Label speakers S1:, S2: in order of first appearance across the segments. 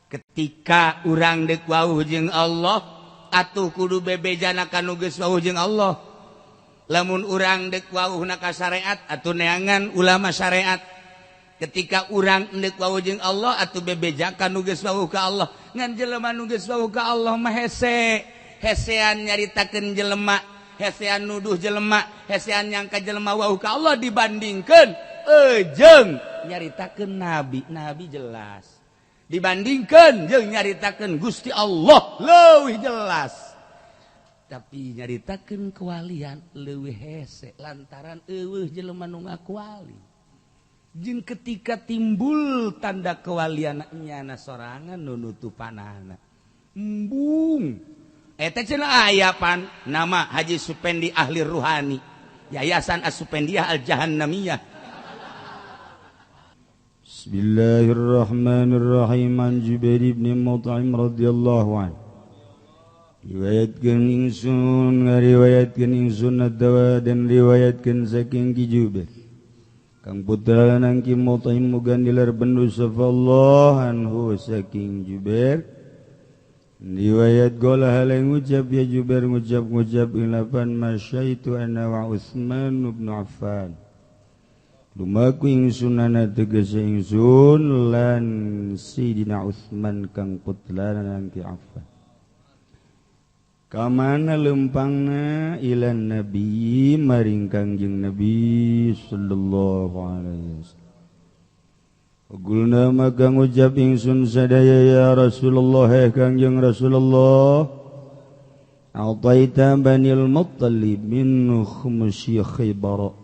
S1: Ketika urang dek wauh jeung Allah, atuh kudu bebejana ka nu geus wauh jeung Allah. Lamun urang dek wauh na ka syariat, atuh neangan ulama syariat. Ketika urang dek wauh jeung Allah, atuh bebeja ka nu geus wauh ka Allah. Ngan jelema nu geus wauh ka Allah mah hese, hesean nyaritakeun jelema, hesean nuduh jelema, hesean nyangka jelema wauh ka Allah dibandingkeun jeung nyaritakeun nabi. Nabi jelas, dibandingkan jeung nyaritakeun Gusti Allah leuwih jelas, tapi nyaritakeun kewalian leuwih hese lantaran euweuh jelema nu ngaku wali. Jeung ketika timbul tanda kewalian, nyana sorangan nu nutupanana embung. Eta cenah aya pan nama Haji Supendi, ahli ruhani Yayasan As-Supendiyah Al-Jahannamiyah.
S2: Bismillahirrahmanirrahim. An Jubair bin Mut'im radhiyallahu anhu, riwayatkeun ingsun, ngariwayatkeun ingsun ad-dawa dan riwayatkeun saking Ki Jubair kang putra nang Ki Mut'im, muga nilar bendu sapa Allah anhu saking Jubair. Riwayat gola hale ngucap ya Jubair, ngucap ngucap ilapan masyaitu ana wa Utsman bin Affan, lumaku ingsun ana tegese ingsun lan Sidina Utsman kang putrana nang Ki Affan. Kamana lempangna? Ilan Nabi, maring Kangjeng Nabi sallallahu alaihi wasallam. Gulna, maka ngucap ingsun sadaya, ya Rasulullah, eh Kangjeng Rasulullah, a'taita Banil Muttalib min khumsi Khaybar,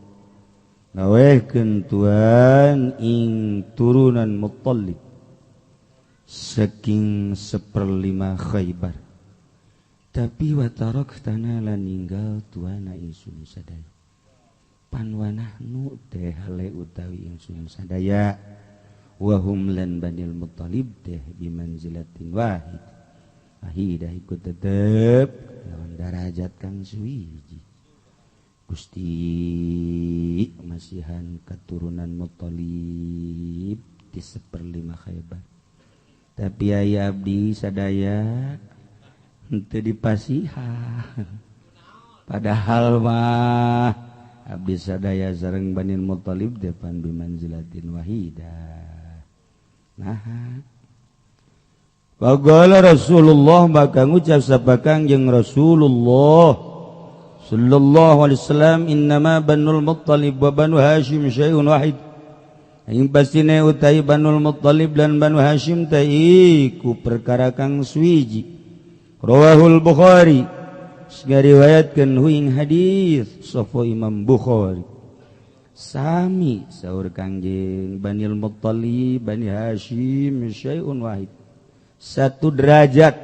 S2: ngawehkeun tuan ing turunan Muttalib saking seperlima Khaybar, tapi wataraktana lan ninggal tuana ingsun sadaya. Pan wanahnu teh hale utawi ingsun sadaya, wahum lan Banil Muttalib teh bimanzilatin wahid wahidah, ikut tetep lawan darajat kang suwiji. Gusti, masihan keturunan Muttalib di seperlima Khaybar, tapi aya abdi sadaya henteu dipasihan, padahal mah abdi sadaya sareng Banil Muttalib depan bimanzilatin wahidah. Nah, faqala Rasulullah, maka ngucap sapa Kangjeng Rasulullah sallallahu alaihi wasallam, innama Banul Muttalib wa Banu Hashim syai'un wahid, ing pastine utai Banul Muttalib dan Banu Hashim teh iku perkara kang suwiji. Rawahul Bukhari, ngariwayatkeun hu ing hadis sapa Imam Bukhari. Sami saur Kangjeng, Banil Muttalib, Bani Hashim syai'un wahid, satu derajat.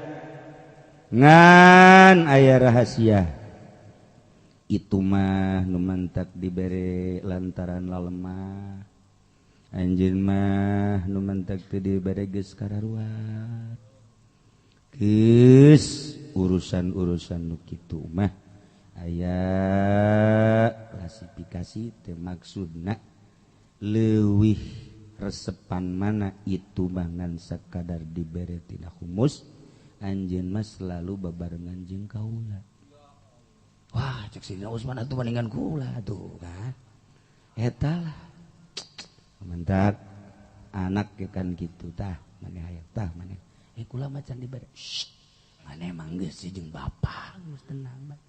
S2: Ngan aya rahasia, itu mah nu mantak dibere lantaran lalemah. Anjeun mah nu mantak teu dibere geus kararuat, geus urusan-urusan nu kitu mah aya klasifikasi teh. Maksudna leuwih resepan mana itu mah ngan sakadar dibere tina humus. Anjeun mah selalu babarengan jeung kaula. Wah, cek Sidina Utsman, atuh mendingan kula tuh kan. Eta lah mantap anak ya kan gitu. Tah maneh hayang, tah maneh, eh kula macan dibere. Shh, maneh mah geus jeung bapak, geus tenang bae,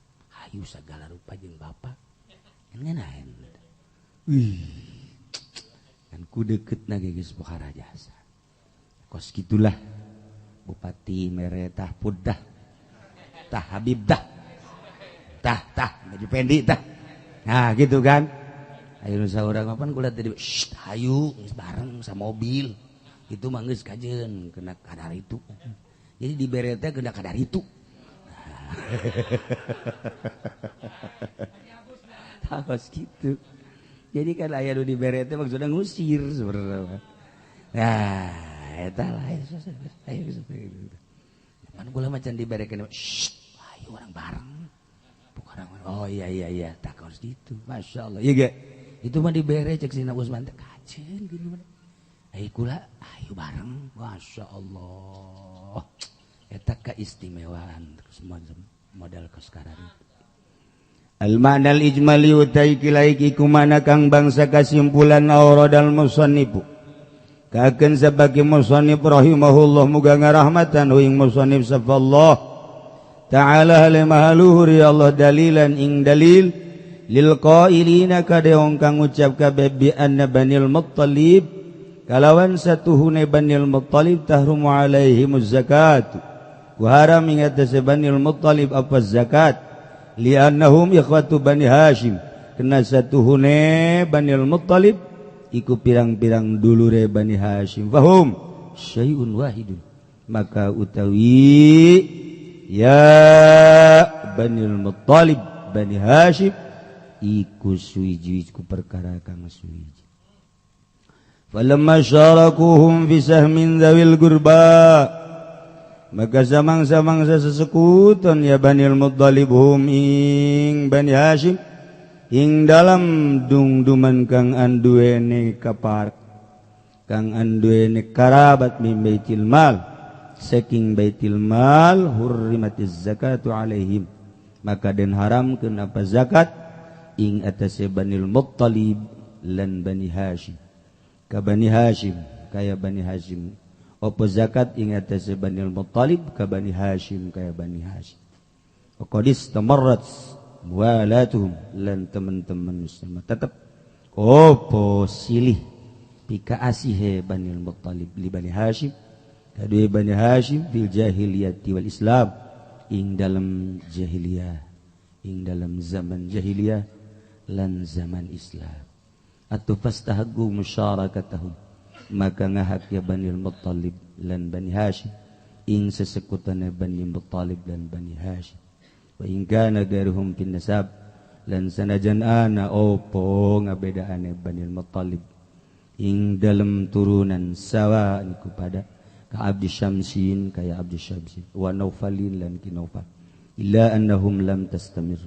S2: hayu segala rupa jeung bapak ngeunaheun. Wih kan ku deket na geus pohara jasa kos gitulah. Bupati mere tah pudah tah, Habib dah, tah tah baju pendi tah. Nah, gitu kan. Ayo nu saurang mapan kula tadi, shh, hayu geus bareng sama mobil itu mah geus kajeun kena kadar itu. Jadi dibere teh kena kadar itu. Harus gitu. Jadi kan aya nu dibere teh maksudna ngusir sebenarnya. Nah, eta lah, ayo pan kula macan dibere kena, shh, ayo orang bareng. Bukan orang. Oh iya, tak harus gitu. Masya Allah. Iya gak? Itu mah dibere cek Sina Usman teh kajeun gini mah. Ayo kula, ayo bareng. Masya Allah. Eta keistimewaan terus modal sekarang.
S1: Al-ma'nal ijmali utai kilaiki kumana kang bangsa kasimpulan auradal musannifu. Kaken sebagai musannif rahimahullah muga ngarahmatan hu ing musannif sapa Allah ta'ala halimahaluhur ya Allah dalilan ing dalil lil qailina kadeong kang ngucap kabeh bi anna Banil Muttalib kalawan satuhune Banil Muttalib tahrumu alaihimuz zakat ku haram ing atase Banil Muttalib apa zakat li'annahum ikhwatu Bani Hashim kena satuhune Banil Muttalib iku pirang-pirang dulure Bani Hashim fahum syai'un wahidun maka utawi ya Banil Muttalib Bani Hashim iku suwiji iku perkara kang suwiji. Falamma syarakuhum fi sahmin dzawil gurba maka samang-samangsa sesekuton ya Banil Muttalib hum ing Bani Hashim ing dalam dungduman kang anduene kapar kang anduene karabat min baitil mal saking baitil mal hurrimatiz zakatu alaihim maka den haramkeun apa zakat ing atase Banil Muttalib lan Bani Hashim ka Bani Hashim kaya Bani Hashim apa zakat ing atase Banil Muttalib ka Bani Hashim kaya Bani Hashim qadis tamarrat walatuhum lan teman-teman sama tetep opo silih pika asihe Banil Muttalib li Bani Hashim kadue Bani Hashim fil jahiliyati wal Islam ing dalam jahiliyah ing dalam zaman jahiliyah lan zaman Islam atau fastahaggu musyarakatahum maka ngahak ya Banil Muttalib lan Bani Hashim ing sesekutane Bani Muttalib lan Bani Hashim wa in kana gairuhum fin nasab lan sanajan ana opo ngabedaane Banil Muttalib ing dalem turunan sawa niku pada ka Abdi Syamsin kaya Abdi Syamsin wa Naufalin lan ki Naufal illa annahum lam tastamir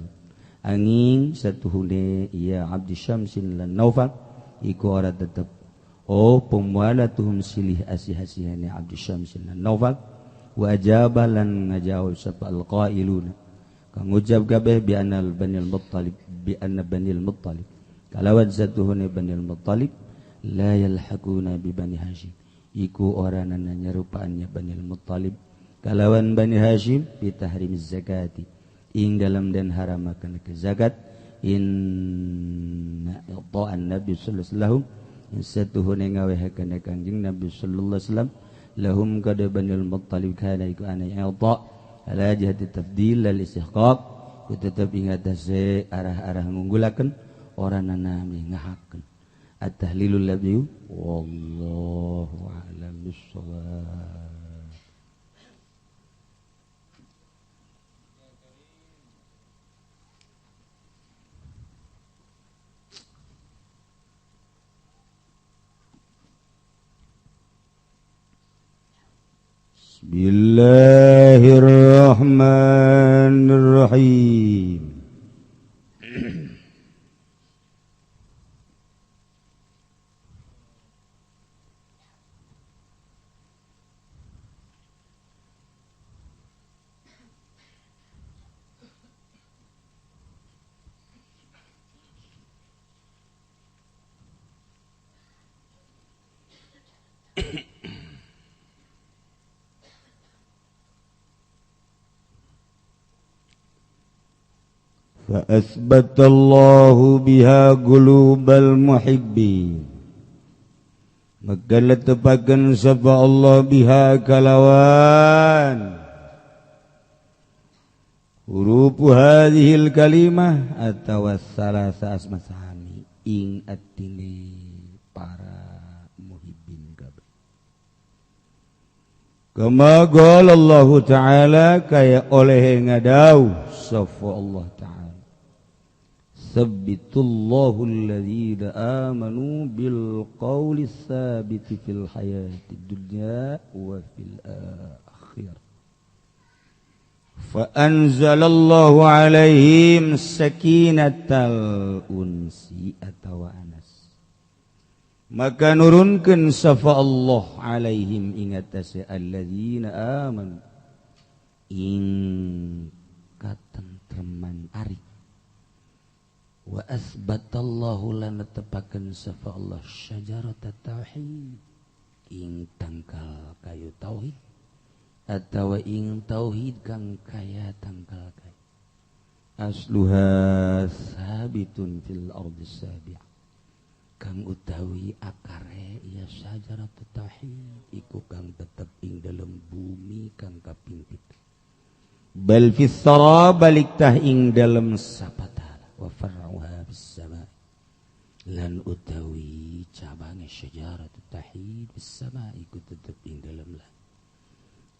S1: angin satuhune ya Abdi Syamsin lan Naufal iku ora tetep oh pemwalatuhum silih asih-asihane Abdi Syamsin lan Naufal wa ajaba lan ngajawab sapa alqailuna kang ngucap kabeh bi anal Banil Muttalib bi anna Banil Muttalib kalawan satuhune Banil Muttalib la yalhaquna bi Bani Hashim iku ora nana nyerupaannya Banil Muttalib kalawan Bani Hashim bi tahrimiz zakati ing dalam den haramakan ke zakat inna i'ta'an Nabi sallallahu alaihi wasallam satuhune ngawehakeun Kanjeng Nabi sallallahu alaihi wasallam lahum kad Banil Muttalib kana iku ana i'ta' ala jihati tafdil lal istihqaq ku tetep ing atase arah-arah ngunggulakeun ora nana ngahakeun at-tahlilul ladzi wallahu a'lam bissawab. Bismillahirrahmanirrahim. فأثبت الله بها قلوب المحبين maka letepakan sapa Allah biha kalawan huruf hadhil kalimah atawa salasa asmasani ing atine para muhibbin kabeh kama qala Allah ta'ala kaya oleh ngadau sapa Allah ta'ala Sabbitullahu alladhina amanu bil qawli tsabiti fil hayati dunya wa fil akhirah. Fa anzalallahu alaihim sakinatal unsi atawa anas. Maka nurunkeun sapa Allah alaihim ing atase alladzina amanu ing katentreman ari wa asbatallahu lan netepakeun sapa Allah syajarat tauhid ing tangkal kayu tauhid atawa ing tauhid kang kaya tangkal kayu asluha sabitun fil ardi sabi'ah kang utawi akare ya syajarat tauhid iku kang tetep ing dalem bumi kang kaping pitu bal fis sara balik tah ing dalem sapatala wa far'uha bis sama lan utawi cabange syajarat tauhid bis sama iku tetep ing dalem langit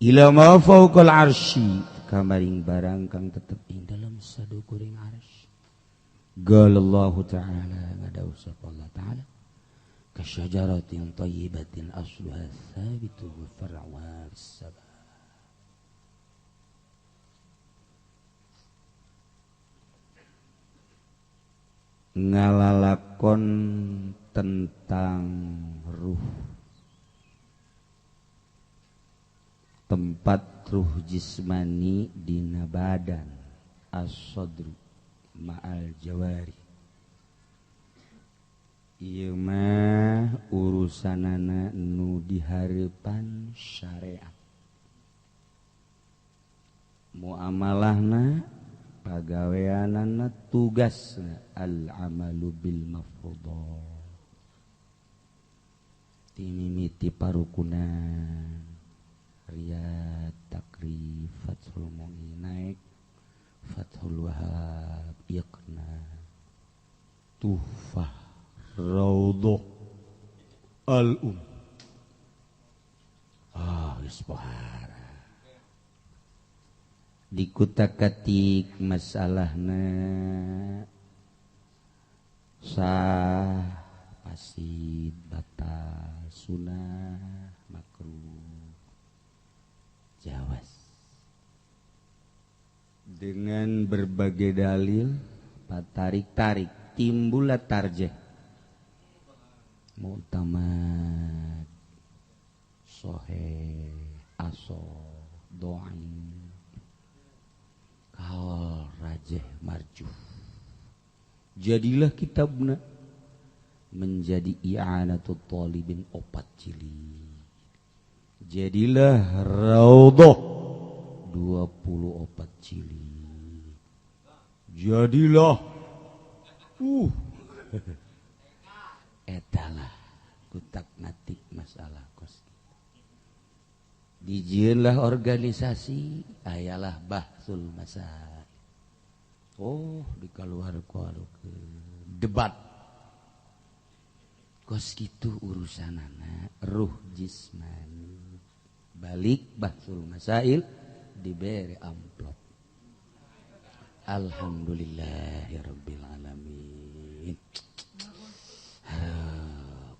S1: ila ma fawqal arsy kamaring barang kang tetep ing dalem sadukuring arsy. Qala Allah ta'ala ngadau sapa Allah ta'ala kasyajaratin thayyibatin asluha tsabitu wa far'uha fis sama. Ngalalakon tentang ruh, tempat ruh jismani dina badan as-sadru ma'al jawari. Ieu mah urusanana nu dihareupan syariat, muamalahna pagaweanana tugasna al-amalu bil mafruḍat timimiti parukunan riyad takrif fathul mu'in naik fathul wahab iqna tuhfah raudhah al-um geus pohara dikutak-katik masalahna sah fasid batal sunah makruh jawas dengan berbagai dalil patarik-tarik timbullah tarjih mu'tamad sahih aso do'in kaul rajih marjuh. Jadilah kitabna menjadi i'anatul talibin 4 jilid. Jadilah raudhah 24 jilid. Jadilah etalah kutak ngatik masalah kos. Dijieunlah organisasi ayalah bahsul masail. Oh dikaluar-keluarkeun debat. Kos kitu urusanana ruh jismani. Balik bahsul masail diberi amplop. Alhamdulillahirabbil alamin.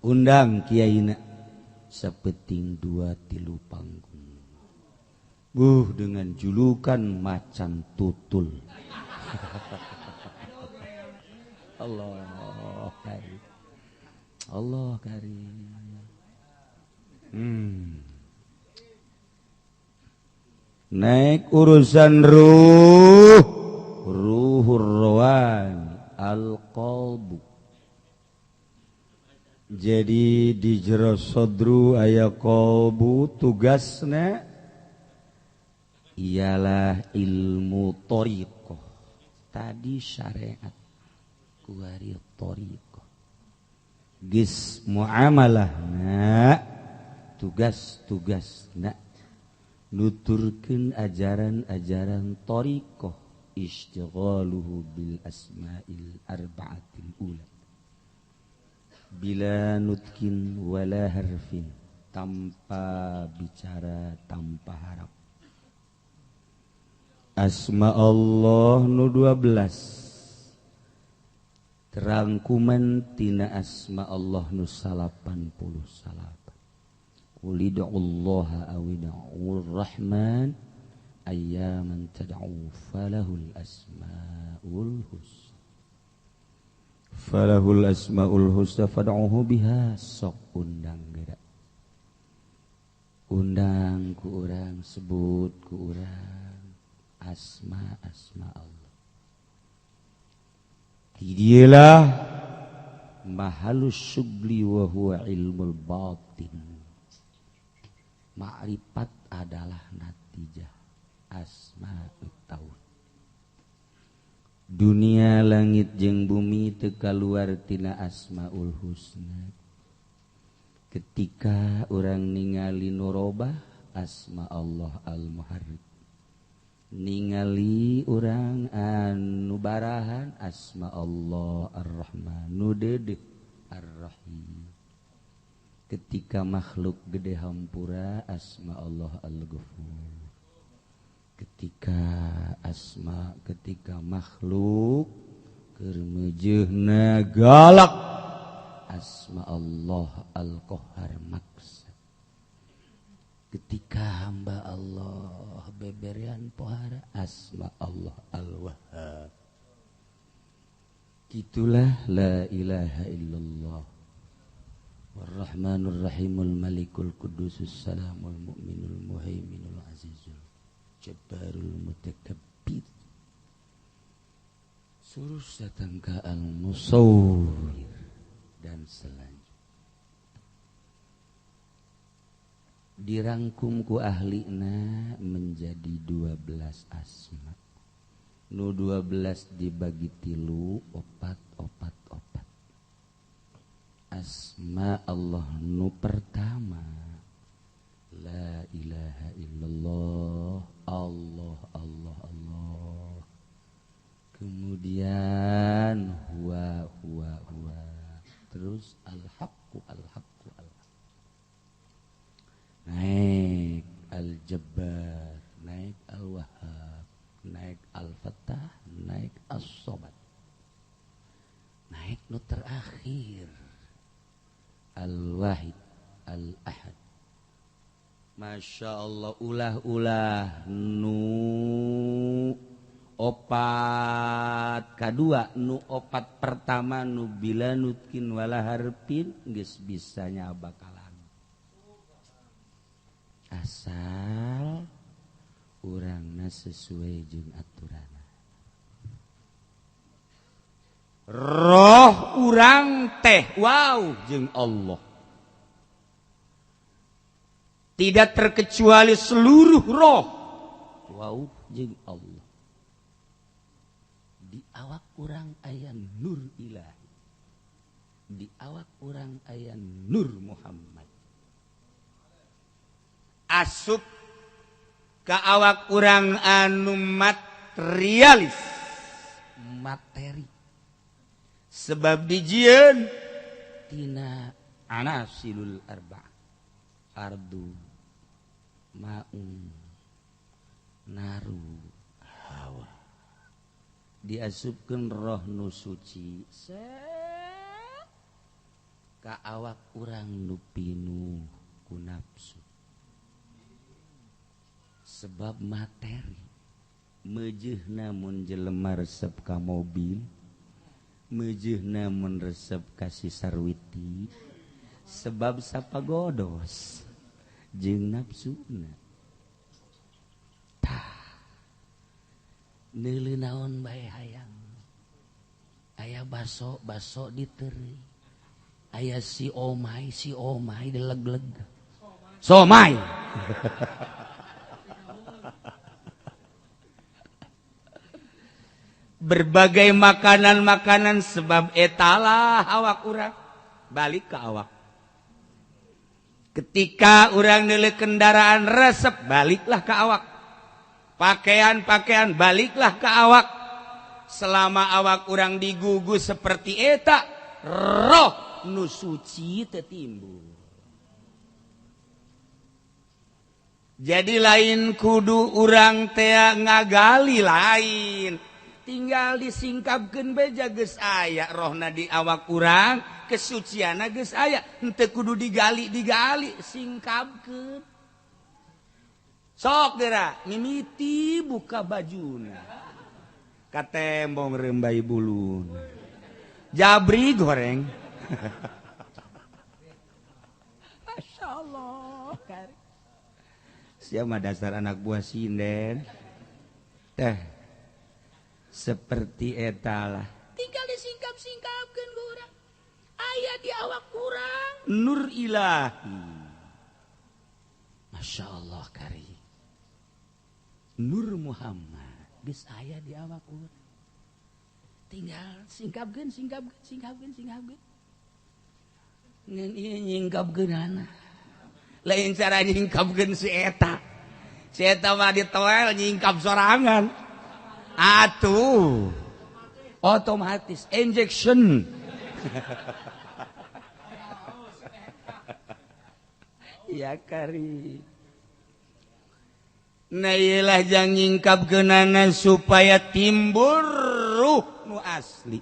S1: Undang kiaina sapeting 2 3 panggung. Dengan julukan macan tutul. Allah karim. Allah karim. Naik urusan ruh, ruhur rawan al-qalbu. Jadi di jero sodru aya qalbu tugasna ialah ilmu thariqah. Tadi syariat kuari thariqah. Geus muamalahna tugas-tugasna nuturkeun ajaran-ajaran thariqah istighaluhu bil asma'il arba'atil ula bila nutkin wala harfin, tanpa bicara, tanpa harap. Asma Allah nu 12 terangkuman tina asma Allah nu 89. Qul ud'ullaha aw ud'ur rahman ayyaman tad'u falahul asmaul husna.
S2: Falahul asmaul husna fad'uhu biha. Sok undang geura. Undang ku urang, sebut ku urang asma-asma Allah. Didilah mahalus syugli wa huwa ilmul batin. Ma'rifat adalah natijah asma'ut tauhid. Dunia langit jeung bumi teu kaluar tina asmaul husna. Ketika orang ningali nurobah asma Allah al-muharrik, ningali orang anu barahan asma Allah ar-Rahman, nu deudeuh ar-Rahim. Ketika makhluk gede hampura asma Allah al-Ghafur. Ketika asma, ketika makhluk keur meujeuhna galak asma Allah al-Qahhar maksa. Ketika hamba Allah beberian pohara asma Allah al-Wahhab. Gitulah la ilaha illallah. Warrahmanur rahimul malikul qudusus salamul mu'minul muhaiminul azizul jabbarul mutakabbir. Suruh datang ke al-musawwir dan selanjutnya. Dirangkum ku ahlina menjadi 12 asma. Nu 12 dibagi 3, 4, 4, 4. Asma Allah nu pertama la ilaha illallah, Allah, Allah, Allah. Kemudian huwa, huwa, huwa. Terus al-haqqu, al-haqqu, al-haqq. Naik al-jabbar, naik al-wahhab, naik al-fattah, naik as-samad. Naik nu terakhir al-wahid, al-ahad. Masya Allah, ulah-ulah nu opat kadua, nu opat pertama nu bila nutkin wala harpin geus bisa nyabakalan. Asal urangna sesuai jeung aturan. Roh urang teh wow jeung Allah. Tidak terkecuali seluruh roh wow jeung Allah. Di awak urang aya nur ilahi. Di awak urang aya nur Muhammad. Asup ka awak urang anu materialis, materi. Sebab dijieun tina anasilul arba, ardu, ma'u, naru, hawa. Diasupkeun roh nu suci ka awak urang nu pinuh ku nafsu. Sebab materi meujeuhna mun jelema resep ka mobil, meujeuhna mun resep ka si sarwiti, sebab sapagodos jeung nafsuna. Tah neuleuh naon bae hayang. Aya baso, baso diteuri. Aya si omai, si omai dileg-leg. Somai. Berbagai makanan-makanan sebab etalah awak urang balik ke awak. Ketika urang neuleuh kendaraan resep baliklah ke awak. Pakaian-pakaian baliklah ke awak. Selama awak urang digugus seperti eta, roh nu suci teu timbul. Jadi lain kudu urang teh ngagali lain. Tinggal disingkapkeun beja geus aya rohna di awak urang, kesucianna geus aya, henteu kudu digali-digali, singkapkeun. Sok geura mimiti buka bajuna. Katembong rembai buluna.
S1: Jabri goreng. Masya Allah. Siapa dasar anak buah sinden. Teh seperti etalah. Tinggal disingkap-singkapkeun ku urang. Aya di awak urang nur ilahi. Masya Allah kari. Nur Muhammad geus aya di awak urang. Tinggal singkapkeun singkapkeun singkapkeun singkapkeun. Ngan ieu nyingkapkeunana. Lain cara nyingkapkeun si eta. Si eta mah ditoel nyingkap sorangan. Atuh. Otomatis injection. Ya kari. Nah iyalah jang nyingkapkeunana supaya timbul ruh nu asli.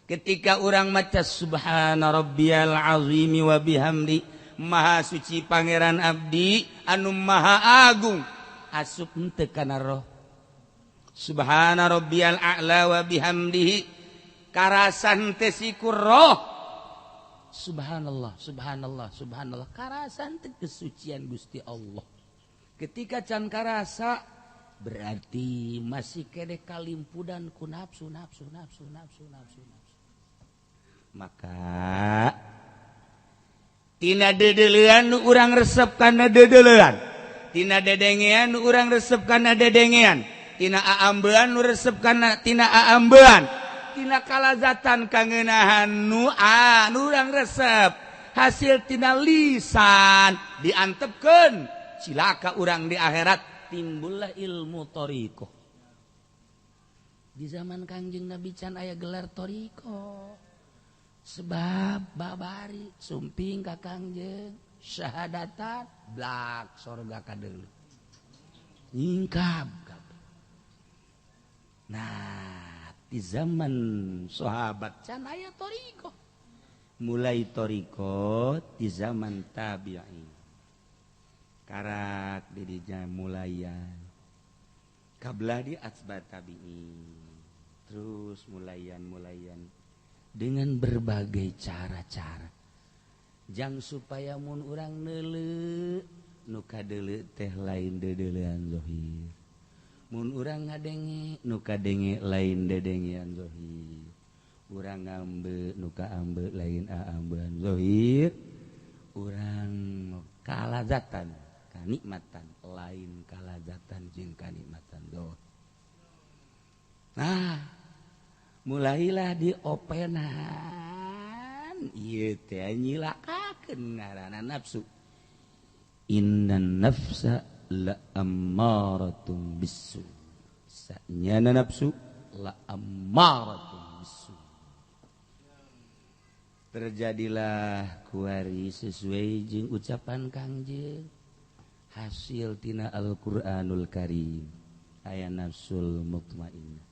S1: Ketika urang maca subhana rabbiyal azimi wa bihamdi, maha suci pangeran abdi anu maha agung, asup henteu kana roh. Subhana rabbiyal a'la wa bihamdihi, karasan teh sikur roh. Subhanallah, subhanallah, subhanallah, karasan teh kesucian Gusti Allah. Ketika can karasa berarti masih kene kalimpudan ku nafsu nafsu nafsu nafsu nafsu nafsu. Maka tina dedelean nu urang resep kana dedelean, tina dedengean nu urang resep kana dedengean, tina aambean nu resep kana tina aambean, tina kalazatan kangeunahan nu anu urang resep, hasil tina lisan diantepkeun cilaka urang di akhirat, timbullah ilmu thariqah. Di zaman Kangjeng Nabi can aya gelar thariqah. Sebab babari sumping ka Kangjeng syahadatan blak sorga kadeuleu. Nyingkap. Nah, di zaman sahabat can aya thariqah. Mulai thariqah di zaman tabi'in. Karak dirinya mulayan kablah di atsba tabi'in, terus mulayan dengan berbagai cara-cara jang supaya mun urang neuleu nu kadeuleu teh lain dedeulean zahir, mun urang ngadenge nu kadenge lain dedengean zahir, urang ngambe nu kaambe lain aambean zahir, urang kalazatan kanikmatan lain kalazatan jeung kanikmatan doh. Nah, mulailah diopenan ieu teh nyilakakeun ngaranna nafsu. Innan nafsa la ammaratum bisu. Sanyana nafsu la ammaratum bisu. Terjadilah kuari sesuai jeung ucapan Kangjeng. Hasil tina Al-Qur'anul Karim, aya nafsul mutmainnah,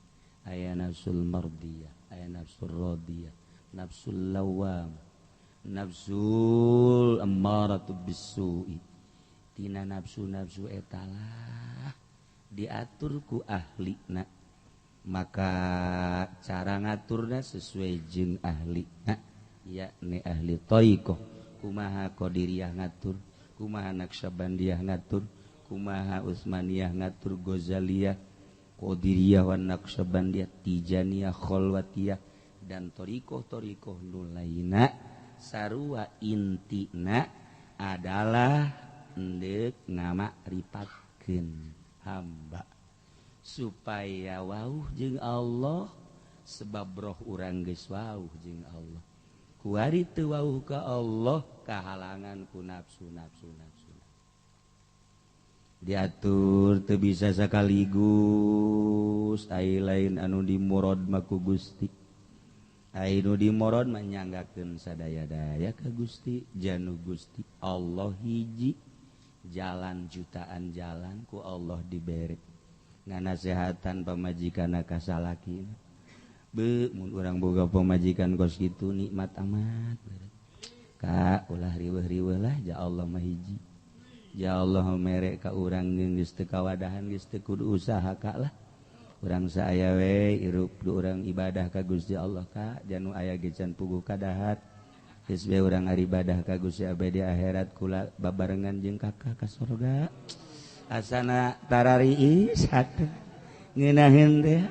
S1: aya nafsul mardiyah, aya nafsul radiyah, nafsul lawam, nafsul ammaratu bisu'i. Tina nafsu-nafsu etalah diatur ku ahlina, maka cara ngaturna sesuai jeung ahlina, yakni ahli thariqah. Kumaha Qadiriyah ngatur, kumaha Naqsyabandiyah ngatur, kumaha Utsmaniyah ngatur, Ghazaliyah, Qadiriyah wan Naqsyabandiyah, Tijaniyah, Khalwatiyah, dan thariqah-thariqah nu lainna sarua intina adalah endek ngamakripatkeun hamba supaya wauh jeung Allah, sebab roh urang geus wauh jeung Allah. Kuari teu wauh ka Allah kahalangan ku nafsu nafsu nafsu. Diatur teu bisa sakaligus ai lain anu dimurad mah ku Gusti. Ai nu dimurad mah nyanggakeun sadaya-daya ka Gusti, janu Gusti Allah hiji, jalan jutaan jalan ku Allah dibere. Nganasehatan pamajikan ka salakina. Be mun urang boga pamajikan kos kitu nikmat amat. Ka ulah riweuh-riweuh lah, ja Allah mah hiji. Ya Allah mere ka urang geus teu kawadahan geus teu kudu usaha ka lah.
S2: Urang saaya we hirup du urang ibadah ka Gusti Allah ka janu aya ge can puguh kadahat. Geus we urang ibadah ka Gusti abdi di akhirat kula babarengan jeung kakak ka surga. Asana tarariis hate ngeunaheun teh.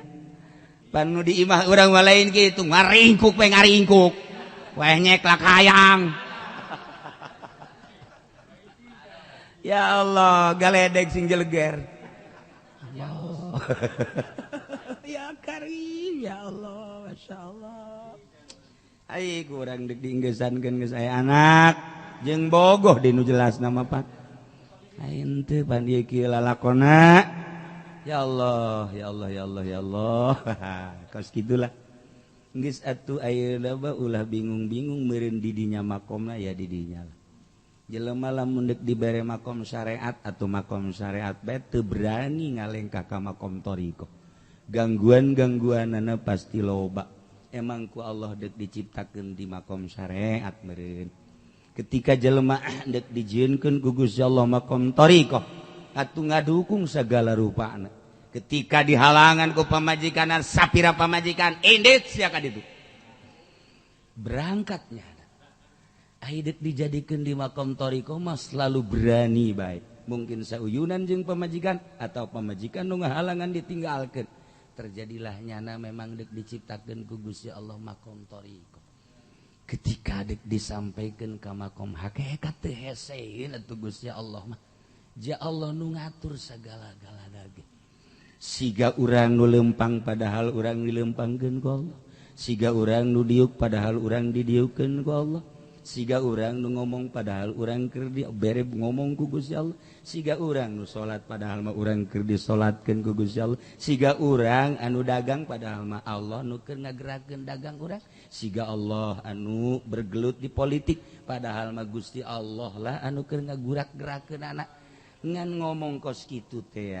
S2: Pan nu di imah urang mah lain kitu ngaringkuk we ngaringkuk. Weh nyeklak hayang. Ya Allah, galedeg sing jeleger. Ya Allah. Ya Karim, ya Allah, Masya Allah. Ai kurang dek diinggesankeun geus aya anak jeung bogoh di nu jelas nama Pak. Lain teu pan ieu kieu lalakona. Ya Allah, ya Allah, ya Allah, ya Allah. Kos kitulah. Geus atuh ayeuna mah ulah bingung-bingung meureun di dinya makomna ya di dinya lah. Jelema lamun deuk dibere makom syariat atau makom syariat bae teu berani ngalengkah ka makom thariqah. Gangguan-gangguanana pasti loba. Emang ku Allah deuk diciptakeun di makom syariat meureun. Ketika jelema deuk dijieunkeun ku Gusti Allah makom thariqah atuh ngadukung sagala rupana. Ketika dihalangan ku pamajikan sapira pamajikan indit sia ka ditu. Berangkatnya Aidek dijadikan di makom thariqah mah selalu berani baik. Mungkin sauyunan jeung pamajikan atau pamajikan nu ngahalangan ditinggalkeun. Terjadilah nyana memang dek diciptakeun ku Gusti Allah makom thariqah. Ketika dek disampaikan ka makom hakikat teu heseun atuh Gusti Allah mah. Ja Allah nu ngatur sagala-galana ge. Siga urang nu lempang padahal urang dilempangkeun ku Allah. Siga urang nu diuk padahal urang didiukkeun ku Allah. Siga urang nu ngomong padahal urang keur dibere ngomong ku Gusti Allah. Siga urang nu salat padahal mah urang keur disolatkeun ku Gusti Allah. Siga urang anu dagang padahal mah Allah nu keur ngagerakeun dagang urang. Siga Allah anu bergelut di politik padahal mah Gusti Allah lah anu keur ngagurak-gerakeun anak. Ngan ngomong kos kitu teh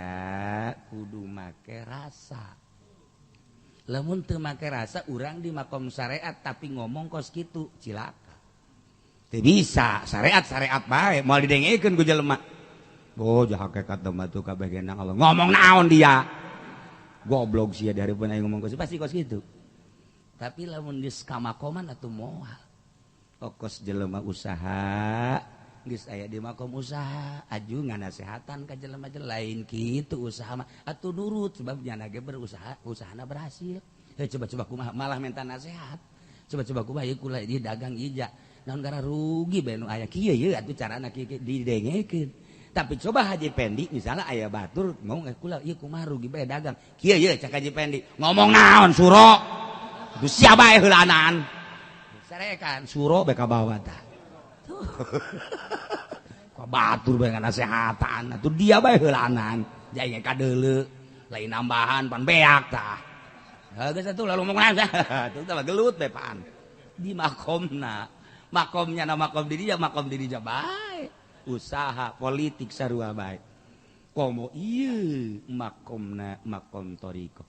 S2: kudu make rasa. Lamun teu make rasa urang di makom syariat tapi ngomong kos kitu cilaka. Teu bisa syariat-syariat bae moal didengekeun ku jelema. Oh, jah hakikat mah tuh kabeh genang Allah. Ngomong naon dia? Goblok sia dari pun aing ngomong kos pasti kos kitu. Tapi lamun geus kamakoman atuh moal. Okos jelema usaha geus aya di makom usaha, aju nganasehatan ka jelema lain kitu usaha mah atuh nurut sebab nyana ge berusaha, usahana berhasil. Heuh coba-coba kumaha malah minta nasihat. Coba-coba kumaha ieu kula ieu dagang ieu ja. Naon gara rugi bae nu aya kieu ieu atuh carana kieu didengekeun. Tapi coba Haji Pendi misalnya aya batur mau kula ieu kumaha rugi bae dagang. Kieu ieu cak Haji Pendi ngomong naon suro. Atuh sia bae heulanan. Sarekan suro bae ka bawa tah. Tuh. Ka batur bae nganasehatan atuh dia bae heulanan. Jaya kadeuleu lain nambahan pan beak tah. Heuh geus atuh lalu ngomong naon tah. Tuh tah gelut bae pan. Di makomna. Makomnya na makom diri ya makom diri ja bae. Usaha politik sarua bae. Komo ieu makomna makom thariqah.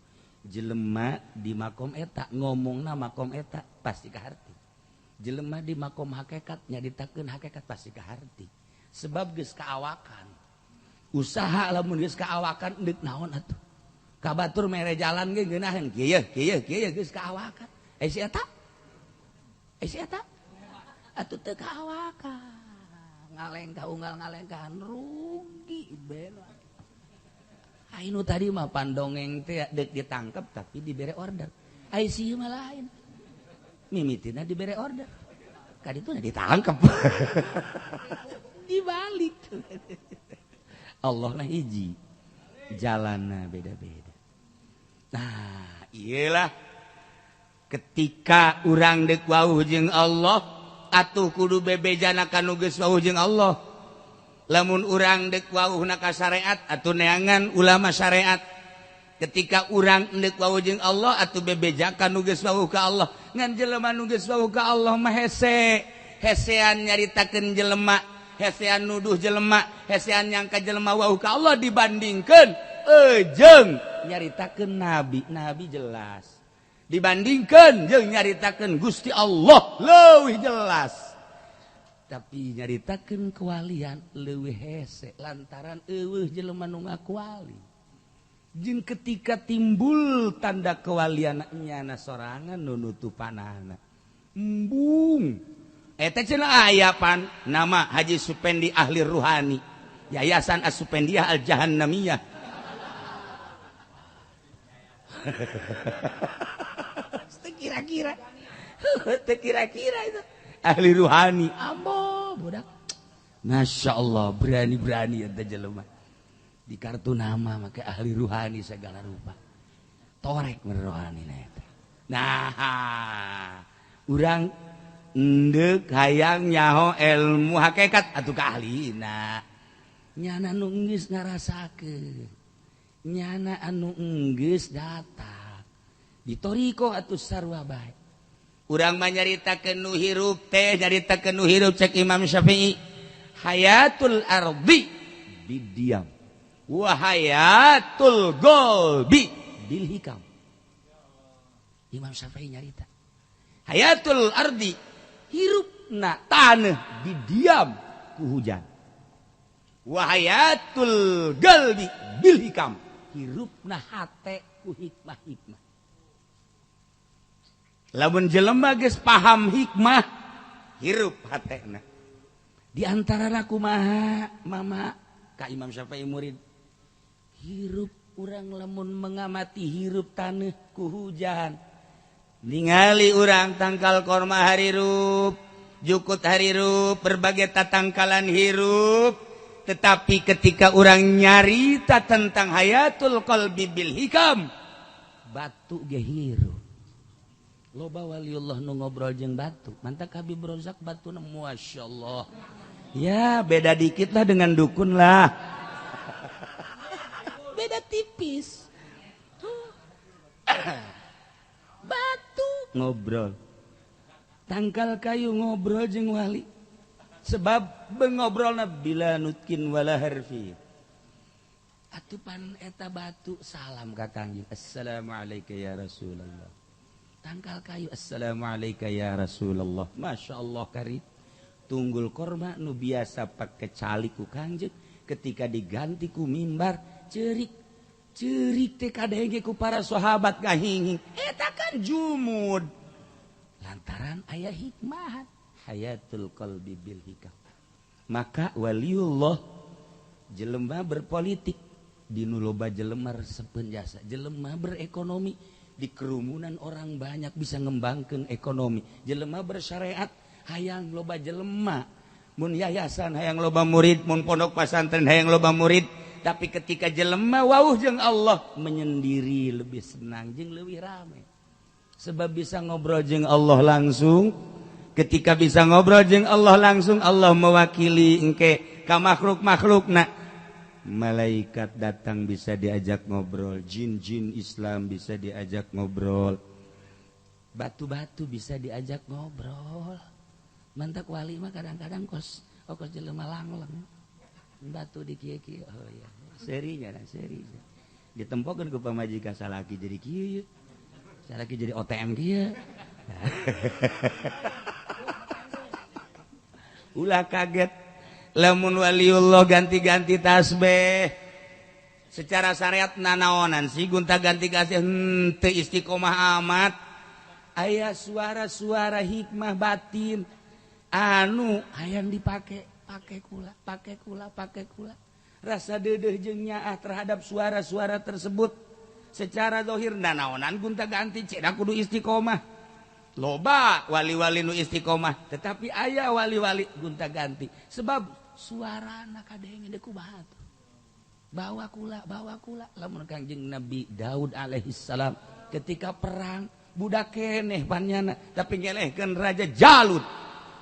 S2: Jelema di makom eta ngomongna makom eta pasti kaharti. Jelema di makom hakikat nyaritakeun hakikat pasti kaharti. Sebab geus kaawakan. Usaha lamun geus kaawakan deuk naon atuh. Ka batur mere jalan ge ngeunaheun kieu kieu kieu geus kaawakan. Eh si eta? Eh si eta? Atuh teu kaawakan. Ngalengkah unggal ngalengkahan rugi bela. Ai nu tadi mah pandongeng teh deuk ditangkep tapi dibere order. Ai sieu mah lain. Mimitina dibere order. Ka ditu ditangkep. Dibalik. Allah na hiji. Jalanna beda-beda. Nah, iyalah ketika urang deuk wauh jeung Allah atuh kudu bebejana ka nu geus wauh jeung Allah. Lamun urang deuk wauhna ka syariat atuh neangan ulama syariat. Ketika urang deuk wauh jeung Allah atuh bebeja ka nu geus wauh ka Allah. Ngan jelema nu geus wauh ka Allah mah hese. Hesean nyaritakeun jelema, hesean nuduh jelema, hesean nyangka jelema wauh ka Allah dibandingkeun jeung nyaritakeun nabi. Nabi jelas. Dibandingkan jeung nyaritakeun Gusti Allah leuwih jelas. Tapi nyaritakeun kewalian leuwih hese lantaran eueuh jelema nu ngaku wali.
S1: Jeung ketika timbul tanda kewalian nyana sorangan nu nutupanana. Embung. Eta cenah aya pan nama Haji Supendi ahli ruhani. Yayasan As-Supendiah Al-Jahannamiyah. Kira-kira. Kira-kira itu ahli ruhani. Ambo budak. Masya Allah, berani-berani eta jelema. Di kartu nama make ahli ruhani segala rupa. Torek rohani eta. Nah, urang endek hayang nyaho ilmu hakikat atuh ka ahlina. Nyana nu geus ngarasakeun. Nyana anu geus datang. Di toriko atuh sarua bae. Urang mah nyaritakeun nu hirup teh, nyaritakeun nu hirup cek Imam Syafi'i. Hayatul ardi bidiam wa hayatul golbi bil hikam. Imam Syafi'i nyarita hayatul ardi hirupna taneuh didiam ku hujan, wa hayatul galbi bil hikam hirupna hate ku hikmah-hikmah. Lamun jelema geus paham hikmah hirup hatena. Di antara kumaha mama ka Imam Syafi'i murid hirup urang lamun mengamati hirup taneuh ku hujan, ningali urang tangkal korma harirup, jukut harirup, berbagai tatangkalan hirup. Tetapi ketika urang nyarita tentang hayatul qalbi bil hikam, batu ge hirup. Loba waliullah nu ngobrol jeung batu, mantak Habib Rozak batuna masyaallah. Ya beda dikit lah dengan dukun lah. Beda tipis. Batu ngobrol, tangkal kayu ngobrol jeung wali. Sebab bengobrolna bila nutkin wala harfi. Atupan eta batu salam ka Kangjeng. Assalamualaikum ya Rasulullah. Tangkal kayu assalamualaikum ya Rasulullah. Masya Allah karim. Tunggul korma nu biasa pake calik ku Kangjeng, ketika diganti ku mimbar cerik cerik teh kadenge ku para sahabat ngahinging. Eta kan jumud lantaran aya hikmah hayatul qalbi bil hikam. Maka waliullah jelema berpolitik di nu loba jelema resepeun jasa, jelema berekonomi di kerumunan orang banyak bisa ngembangkeun ekonomi, jelema bersyariat hayang loba jelema, mun yayasan hayang loba murid, mun pondok pesantren hayang loba murid. Tapi ketika jelema wauh jeung Allah menyendiri lebih senang jeung leuwih rame. Sebab bisa ngobrol jeung Allah langsung. Ketika bisa ngobrol jeung Allah langsung, Allah mewakili engke ka makhluk-makhlukna. Malaikat datang bisa diajak ngobrol, jin-jin Islam bisa diajak ngobrol, batu-batu bisa diajak ngobrol. Mantak wali mah kadang-kadang kos kos jelema langleng. Batu di kieu-kieu. Oh iya, serinya nah, serinya. Ditempokeun ku pamajikan salaki jadi kieu. Salaki jadi OTM kieu. Ulah kaget lamun waliullah ganti-ganti tasbih. Secara syariat nanaonan sih gonta-ganti kasih henteu istiqomah amat. Aya suara-suara hikmah batin anu hayang dipake, pake kula, pake kula, pake kula. Rasa deudeuh jeung nyaah terhadap suara-suara tersebut. Secara zahir nanaonan gonta-ganti cenah kudu istiqomah. Loba wali-wali nu istiqomah, tetapi aya wali-wali gonta-ganti. Sebab suarana kadenge deui kumaha tuh. Bawa kula, bawa kula. Lamun Kangjeng Nabi Daud alaihissalam ketika perang budak keneh panyana tapi ngelehkeun Raja Jalut.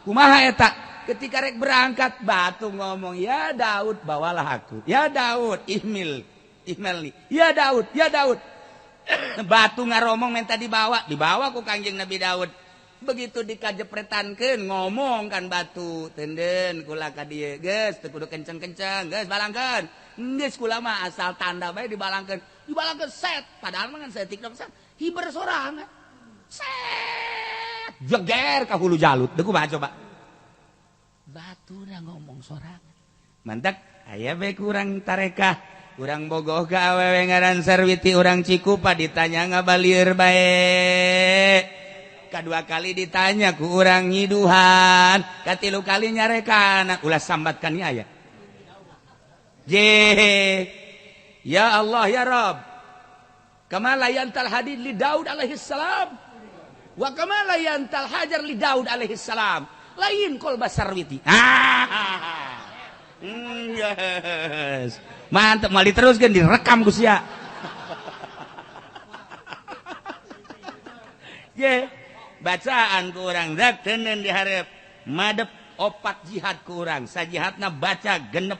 S1: Kumaha eta? Ketika rek berangkat batu ngomong, "Ya Daud, bawalah aku. Ya Daud, ihmil, ihmelni. Ya Daud, ya Daud." Batu ngaromong minta dibawa, dibawa ku Kangjeng Nabi Daud. Begitu dikajepretankeun ngomong kan batu, "Tenden kula ka dieu, geus teu kudu kenceng-kenceng, geus balangkeun." Geus kula mah asal tanda bae dibalangkeun. Dibalangkeun set, padahal mah ngan saeutik dong set. Hiber sorangan. Set, jeger ka hulu Jalut. Deuk kumaha coba? Batuna ngomong sorangan. Mantak aya bae kurang tarekah. Urang bogoh ka awewe ngaran Sarwiti urang Cikupa ditanya ngabalir bae. Kadua kali ditanya ku urang nyiduhan, katilu kali nyarekan, ulah sambatkan aya. Je. Ya Allah ya Rabb. Kama la yantal hadid li Daud alaihi salam. Wa kama la yantal hajar li Daud alaihi salam. Lain kolba Sarwiti. Yes. Mantap, mal diteruskan direkam ku sia. Ye, bacaan ku urang dak teuneun dihareup. Madep opat jihad ku urang. Sajihadna baca 63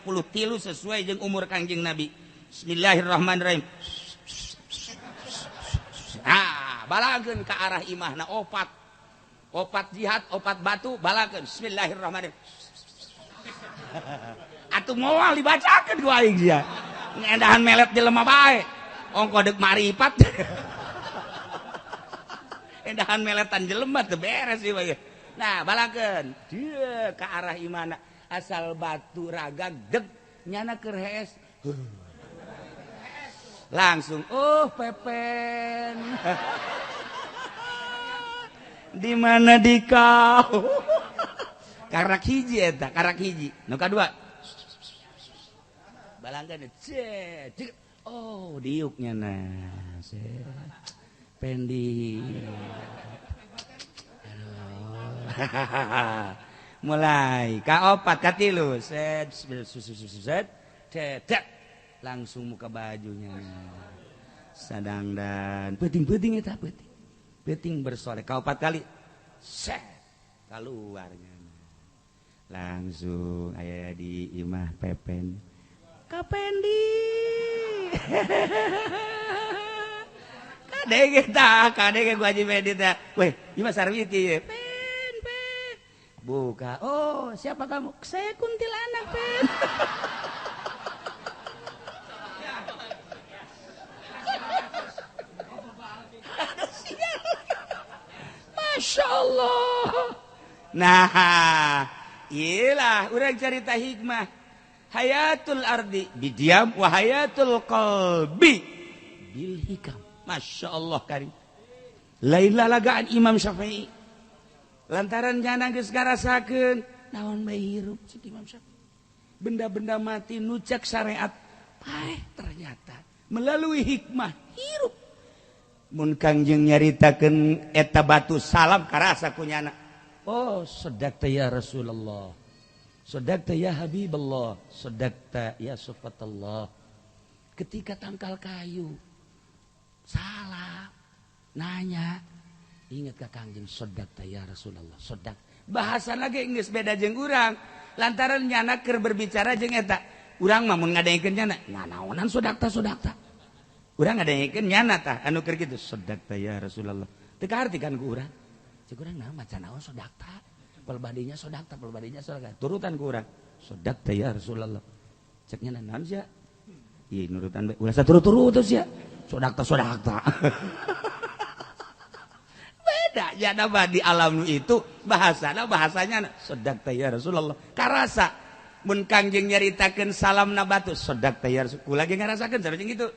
S1: sesuai jeung umur Kangjeng Nabi. Bismillahirrahmanirrahim. Ah, balageun ka arah imahna opat. Opat jihad, opat batu, balageun. Bismillahirrahmanirrahim. Atuh moal dibacakeun ku aing sia. Ngendahan melet jelema bae. Ongko deuk maripat. Endahan meletan jelema teu beres ieu mah. Nah, balakeun. Dia ka arah imana asal batu raga deg nyana keur hees. Langsung oh pepen. Di mana di kau? Karak hiji eta, karak hiji. Nu kadua balanggan cek oh diuknya nah pendi. Aduh. Mulai ka opat ka tilu set set set langsung muka bajunya sadang dan peuting-peuting eta peuting peuting bersolek ka opat kali set keluarnya langsung aya di imah pepen Kapendi. Kadege tah, kadege gua Haji Medi teh. Weh, ieu mah Sarwiti ye. Pen, pen. Buka. Oh, siapa kamu? Saya kuntilanak, Pen. Masya Allah. Nah, iyalah urang cerita hikmah. Hayatul ardi bidiam wa hayatul qalbi bil hikam. Masya Allah karim. Lain lalagaan Imam Syafi'i. Lantaran jana geus ngarasakeun naon bae hirup cik Imam Syafi'i. Benda-benda mati nu cek syariat paeh ternyata melalui hikmah hirup. Mun Kangjeng nyaritakeun eta batu salam karasa ku nyana. Oh, sadaqta ya Rasulullah. Sadaqta ya Habiballah, sadaqta ya Sufatallah. Ketika tangkal kayu salah nanya, ingat ka Kangjeng sadaqta ya Rasulullah, sadaq. Bahasa lagi geus beda jeung urang. Lantaran nyana keur berbicara jeung eta, urang mah mun ngadengkeun nyana, nanaonan sadaqta sadaqta. Urang ngadengkeun nyana tah anu keur kitu sadaqta ya Rasulullah. Teu kaharti kan ku urang. Ceuk urang naon maca naon sadaqta. Pelbadinya sodakta, pelbadinya sodakta. Turutan ku urang. Sodakta ya Rasulullah. Ceknya naon sia? Ih, nurutan bae. Ulah saturut-turut sia. Sodakta, sodakta. Beda ya nama di alam itu bahasana bahasanya sodakta ya Rasulullah. Karasa mun Kangjeng nyaritakeun salamna batu sodakta ya Rasulullah. Kula ge ngarasakeun sareng gitu.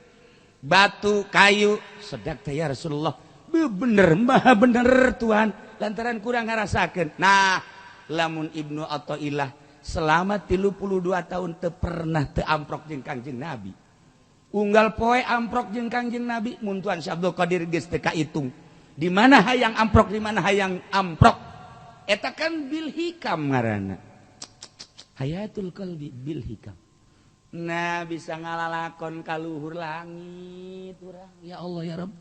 S1: Batu, kayu, sodakta ya Rasulullah. Bener, maha bener Tuhan. Lantaran kurang ngarasakeun. Nah, lamun Ibnu Athaillah selama 32 tahun teu pernah teu amprok jeung Kangjeng Nabi. Unggal poe amprok jeung Kangjeng Nabi, mun Tuan Syekh Abdul Qadir geus teu kaitung. Di mana hayang amprok, di mana hayang amprok. Eta kan bil hikam ngaranna. Hayatul qalbi bil hikam. Nah, bisa ngalalakon ka luhur langit urang. Ya Allah ya Rabb.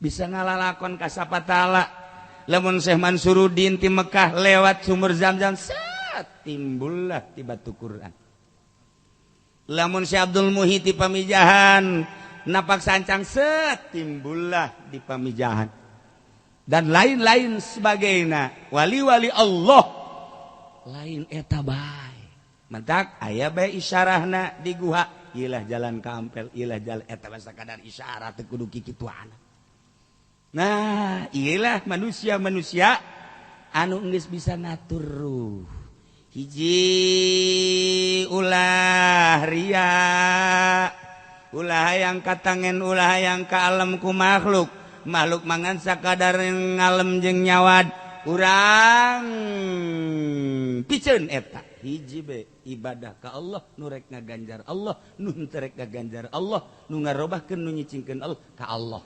S1: Bisa ngalalakon ka sapatala. Lamun Syekh Mansuruddin ti Mekah lewat sumur Zam-Zam, set timbullah ti batu Quran. Lamun Syekh Abdul Muhyi ti Pamijahan napak sancang, set timbullah di Pamijahan. Dan lain-lain sebagainya. Wali-wali Allah lain eta bae. Mentak aya bae isyarahna di guha, ilah jalan ka Ampel, ilah jalan eta mah sakadar isyarat teu kudu kikituana. Nah, iyalah manusia-manusia anu geus bisa ngatur ruh. Hiji ulah ria, Ulah hayang katangen, ulah hayang ka alam ku makhluk. Makhluk mangan sakadar ngalem jeung nyawad. Urang piceun eta. Hiji be ibadah ka Allah, nu rek ngaganjar Allah, nu henteu rek ngaganjar Allah, nu ngarobahkeun nu nyicingkeun Allah ka Allah.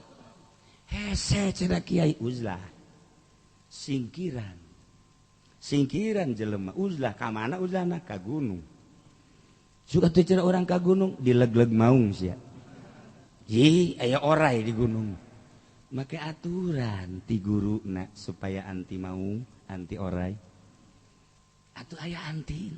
S1: Hese cenah kiai uzlah. Singkiran. Singkiran jelema uzlah ka mana uzlahna ka gunung. Suka teu cenah urang ka gunung dileg-leg maung sia. Ji aya orai di gunung. Make aturan ti guruna supaya anti maung, anti orai. Atuh aya anti.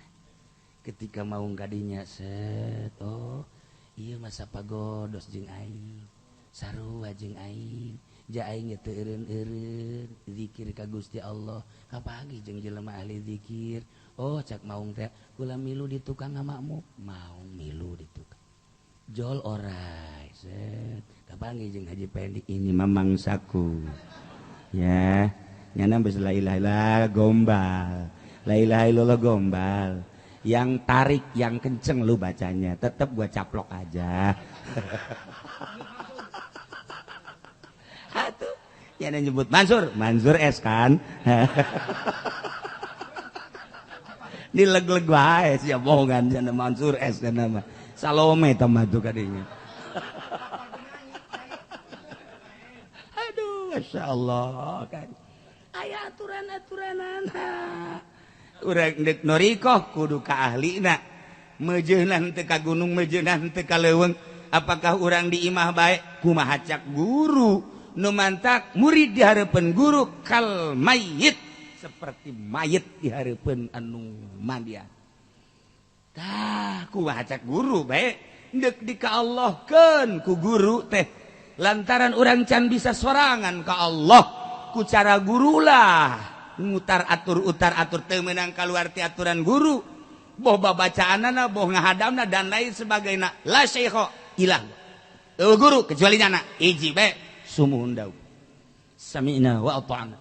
S1: Ketika maung kadinya set, oh ieu masa pagodos jeung aing. Sarua jeung aing. Ja aing teu eureun-eureun zikir ka Gusti Allah. Kapagi jeung jelema ahli zikir. Oh cak maung teh kula milu di tukang ngamakmu, maung milu di tukang. Jol orai set. Kapanggih jeung Haji Pendi ini mah mangsaku. Ya, nyana geus la ilaha illallah gombal. La ilaha illallah gombal. Yang tarik, yang kenceng lu bacanya, tetep gua caplok aja. Atuh, nyana nyebut Mansur, Mansur S kan. Dileg-leg wae sia bohongan cenah Mansur S cenah mah. Salome tambah tuh kadinya. Aduh, Masya Allah kan. Aya aturan-aturanana. Urang deuk norikoh kudu ka ahlina. Meujeuhna teu ka gunung, meujeuhna teu ka leuweung. Apakah urang di imah bae kumaha cak guru nu mantak murid di hareupeun guru kal mayit, seperti mayit di hareupeun anu mandian. Tah kumaha cak guru bae deuk di ka Allahkeun ku guru teh lantaran urang can bisa sorangan ka Allah ku cara gurulah ngutar atur utar atur teu meunang kaluar ti aturan guru boh babacaanana boh ngahadamna dan lain sebagainya la syaikha ilah eueuh guru kecuali nyana hiji bae sumuhun daun sami'na wa ata'na.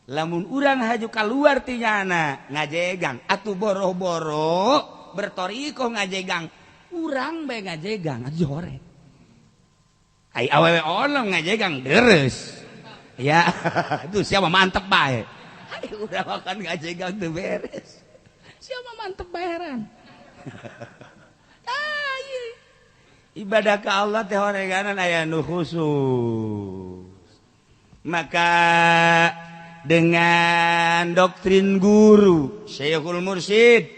S1: Lamun urang haju kaluar ti nyana ngajegang atuh boro-boro bertorikoh ngajegang urang bae ngajegang atuh hore ai awewe onom ngajegang deres ya itu siapa mantep bae ai urang makan ngajegang teu beres siapa mantep baeran. Ibadah ka Allah teh horeganan aya nu khusus. Maka dengan doktrin guru Syekhul Mursyid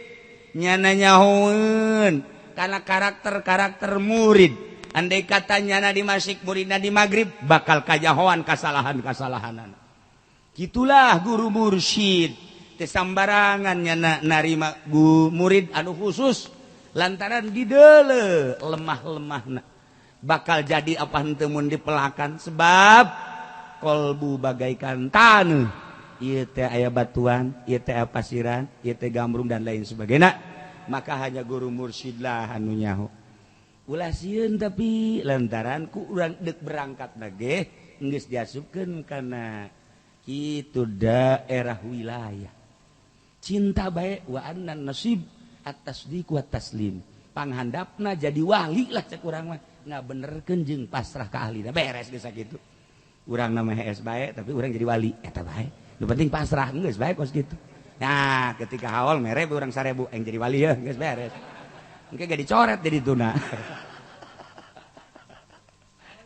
S1: nyana nyahoeun kana karakter-karakter murid. Andai kata nyana di masik muridna di magrib bakal kajahoan kasalahan-kasalahanana. Gitulah guru mursyid teu sambarangan nyana narima murid anu khusus lantaran dideule lemah-lemahna bakal jadi apa henteu mun dipelakan sebab kolbu bagaikan taneuh ieu teh aya batuan, ieu teh aya pasiran, ieu teh gambrung dan lain sebagainya. Maka hanya guru mursyidlah anu nyaho. Ulah sieun tapi lantaran ku urang deuk berangkat ge geus diasupkeun kana kitu daerah wilayah. Cinta bae wa annan nasib at-tasdiq wa taslim. Panghandapna jadi wali lah cek urang mah ngabenerkeun jeung pasrah ka ahlina beres geus sakitu. Urang nama HS bae tapi urang jadi wali eta bae. Nu penting pasrah geus bae kos kitu. Nah, ketika haul mere urang 1000 yang jadi wali ya geus beres. Engke gak dicoret jadi tuna.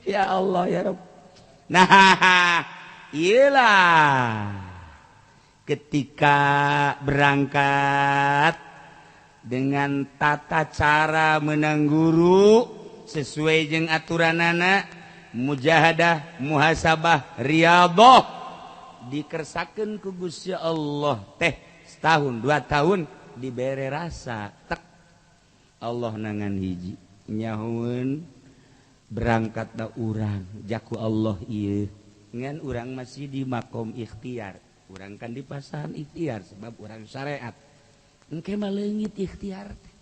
S1: Ya Allah ya Rabb. Nah, iyalah. Ketika berangkat dengan tata cara menang guru sesuai jeung aturanana mujahadah, muhasabah, riyadhah dikersakeun ku Gusti Allah teh setahun 2 tahun dibere rasa tek Allah nangan hiji nyahoeun berangkatna urang jaku Allah ieu ngan urang masih di makom ikhtiar urang kan di pasaran ikhtiar sebab urang syariat engke mah leungit ikhtiar teh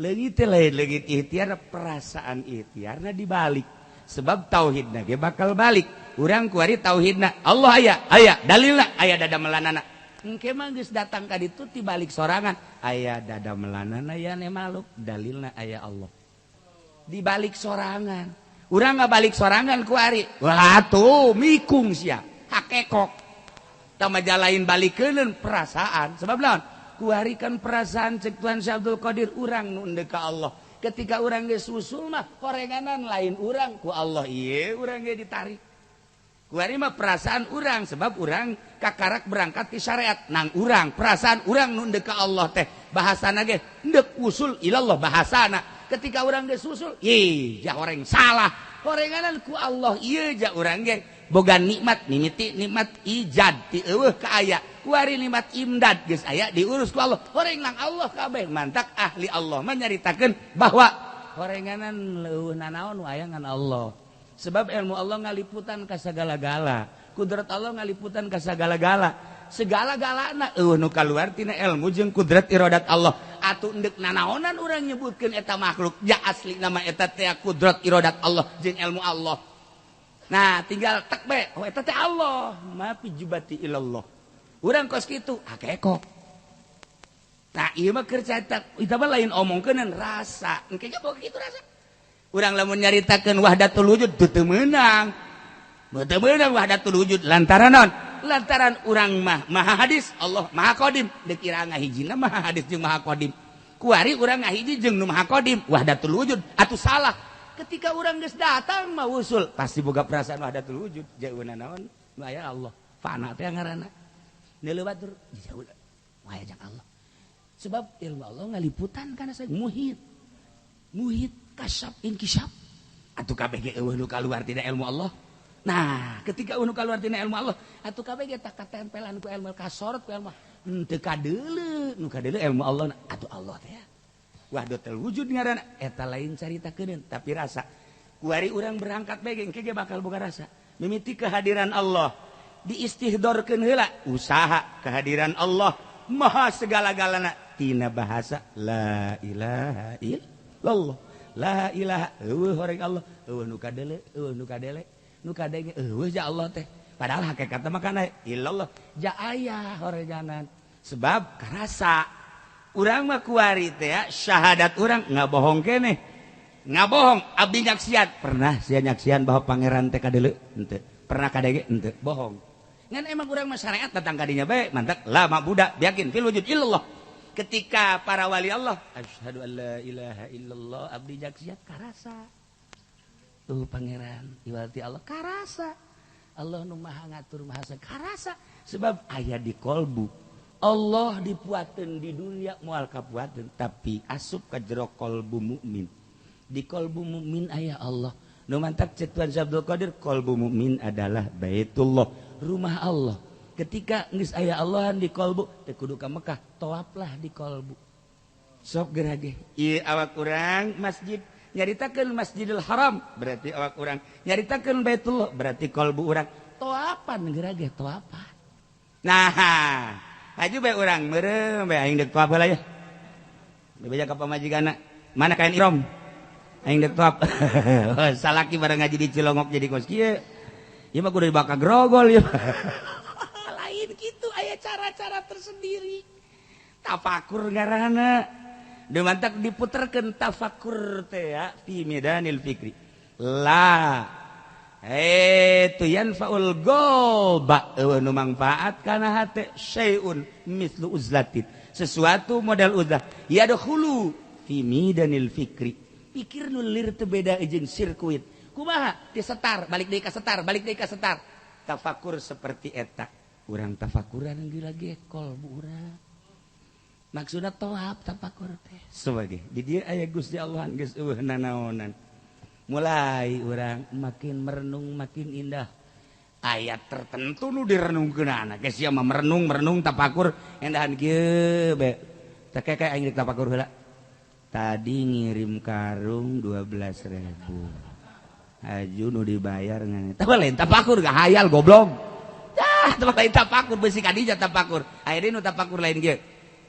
S1: leungit teh lain leungit ikhtiar perasaan ikhtiarna dibalik sebab tauhidna ge bakal balik urang kuari tauhidna Allah aya aya dalilna aya dada melanana engke mah geus datang ka ditu tibalik sorangan aya dada melanana ya ne makhluk dalilna aya Allah Dibalik sorangan. Urang ngabalik sorangan ku ari. Wah tuh mikung sia. Hakekok. Tah majalain balikeun perasaan. Sebab naon? Ku ari kan perasaan cek Tuan Syekh Abdul Qadir urang nu endek ka Allah. Ketika urang geus usul mah horenganan lain urang ku Allah ieu urang ge ditarik. Ku ari mah perasaan urang sebab urang kakarak berangkat ke syariat nang urang perasaan urang nu endek ka Allah teh bahasana ge endek usul ilallah bahasana. Ketika urang geus usul ih jah horeng salah horenganan ku Allah ieu jah urang ge boga nikmat mimiti nikmat ijad ti eueuh ka aya ku ari nikmat imdad geus aya diurus ku Allah horeng nang Allah kabeh mantak ahli Allah mah nyaritakeun bahwa horenganan leuweuh nanaon nu aya ngan Allah. Sebab ilmu Allah ngaliputan ka sagala-gala, kudrat Allah ngaliputan ka sagala-gala. Segala-galana eueuh nu kaluar tina ilmu jeung kudrat iradat Allah. Atuh endek nanaonan urang nyebutkeun eta makhluk, ja asli nama eta teh kudrat iradat Allah jeung ilmu Allah. Nah, tinggal tek bae, oh eta teh Allah, ma fi jubati ilallah. Urang kos kitu, hakekok. Nah, ieu mah keur catat, eta mah lain omongkeunan rasa. Engke ge boga kitu rasa. Urang lamun nyaritakeun wahdatul wujud teu meunang. Teu meunang wahdatul wujud lantaran naon? Lantaran urang mah maha hadis, Allah maha qadim. Deuk ira ngahijina maha hadis jeung maha qadim. Kuari urang ngahiji jeung nu maha qadim, wahdatul wujud atuh salah. Ketika urang geus datang mah usul, pasti boga perasaan wahdatul wujud. Jauhna naon? Nu aya Allah. Fana teh ngaranna. Neuleuh batur, jauh. Aya jeung Allah. Sebab ilmu Allah ngaliputan kana muhit. Muhit kasab inkisab atuh kabeh ge eueuh nu kaluar tina ilmu Allah. Nah, ketika eueuh nu kaluar tina ilmu Allah, atuh kabeh ge tak katempelan ku ilmu kasorot ku ilmu henteu kadeuleu, nu kadeuleu ilmu Allah atuh Allah teh. Wahdatul wujud ngaranna eta lain caritakeun tapi rasa. Kuari urang berangkat bae engke ge bakal boga rasa. Mimiti kehadiran Allah diistihdorkeun heula usaha kehadiran Allah maha segala-galana tina bahasa la ilaha illallah. La ilaha eueuh horeng Allah eueuh nu kadele eueuh nu kadele nu kadenge eueuh ja Allah teh padahal hakikatna mah kana illallah ja aya horenganan sebab karasa urang mah kuari teh syahadat urang ngabohong keneh ngabohong abdi nyaksian pernah sia nyaksian bahwa pangeran teh kadele henteu pernah kadenge henteu bohong ngan emang urang mah syariat datang kadinya bae mantak la ma'buda biyakin fil wujud illallah. Ketika para wali Allah asyhadu an la ilaha illallah abdi jaksiat karasa tuh pangeran iwati Allah karasa Allah nu maha ngatur maha karasa sebab aya di kolbu Allah dipuateun di dunia moal kapuateun tapi asup ka jero kolbu mukmin di kolbu mukmin aya Allah nu mantak cek Tuan Abdul Qadir kolbu mukmin adalah baitullah rumah Allah. Ketika geus aya Allahan di kolbu teu kudu ka Mekah toaplah di kolbu sok geura ge ieu awak urang masjid nyaritakeun Masjidil Haram berarti awak urang nyaritakeun Baitullah berarti kolbu urang toapan geura ge toapan. Nah haju bae urang meureum bae aing deuk toap heula ya bebeja ka pamajikanna mana kain ihram aing deuk toap salaki bareng ngaji di Cilongok jadi kos kieu ieu mah kudu dibakar grogol ieu. Lain gitu aya cara-cara tersendiri tafakur ngaranna deui mantak diputerkeun tafakur teh ya fi midanil fikri la itu yanfaul golba eueuh nu mangfaat kana hate syai'un mislu uzlatin sesuatu model uzlah yadkhulu fi midanil fikri pikir nu lir teu beda jeung sirkuit kumaha disetar balik deui ka setar balik deui ka setar tafakur seperti eta urang tafakuran gila ge kolbu urang maksudna tohab tafakur teh sebagai di dieu aya Gusti Allah geus eueuh nanaonan mulai urang makin merenung makin indah ayat tertentu nu direnungkeunana geus sia mah merenung tafakur endahan kieu bae teh kayak aing tafakur heula tadi ngirim karung 12.000 aju nu dibayar ngan tah lain tafakur gak hayal goblok. Tah lain tafakur beusi kadija tafakur ayeuna nu tafakur lain kieu